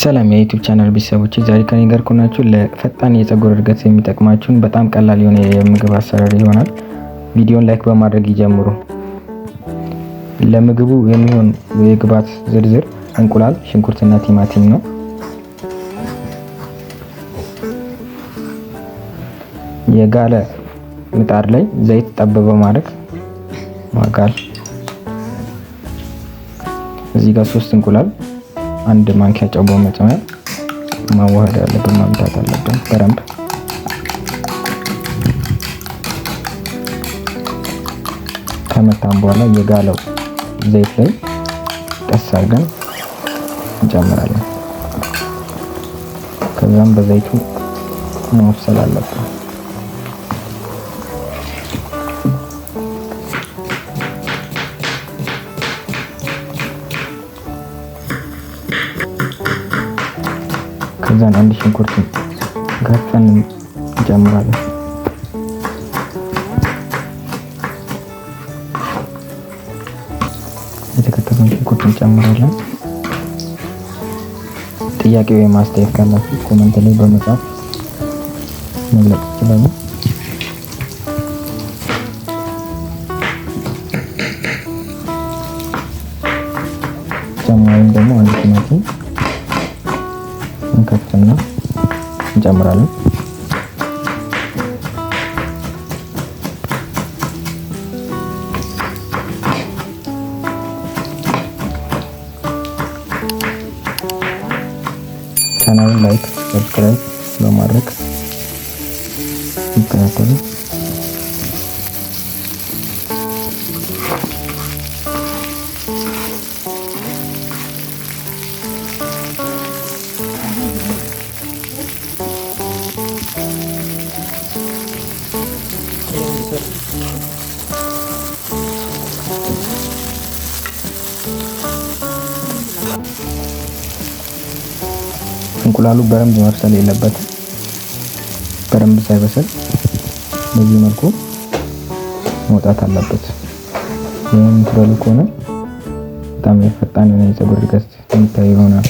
ሰላም የዩቲዩብ ቻናል ቤተሰቦች፣ ዛሬ ከኔ ጋር ከሆናችሁ ለፈጣን የፀጉር እድገት የሚጠቅማችሁን በጣም ቀላል የሆነ የምግብ አሰራር ይሆናል። ቪዲዮን like በማድረግ ይጀምሩ። ለምግቡ የሚሆን የግብአት ዝርዝር እንቁላል፣ ሽንኩርትና ቲማቲም ነው። የጋለ ምጣድ ላይ ዘይት ጠብ በማድረግ ማጋል። እዚህ ጋር 3 እንቁላል 1 ማንኪያ ጨው በመጨመር ማዋሃድ አለብን፣ ማምታት አለብን በደንብ። ከመታን በኋላ የጋለው ዘይት ላይ ቀስ አድርገን እንጨምራለን። ከዛም በዘይቱ ማብሰል አለብን። ከዛን አንድ ሽንኩርት ከትፈን እንጨምራለን። የተከተፈውን ሽንኩርት እንጨምራለን። ጥያቄ ወይም አስተያየት ካላችሁ comment ላይ በመጻፍ መግለጽ ትችላላችሁ። ተጨማሪም ደግሞ አንድ ቲማቲም እንከትፍና እንጨምራለን። ቻናሉን like፣ subscribe በማድረግ ይከታተሉ። እንቁላሉ በደንብ መብሰል የለበትም። በደንብ ሳይበስል በዚህ መልኩ መውጣት አለበት። ይህን የምትበሉ ከሆነ በጣም የፈጣን የሆነ የፀጉር እድገት የሚታይ ይሆናል።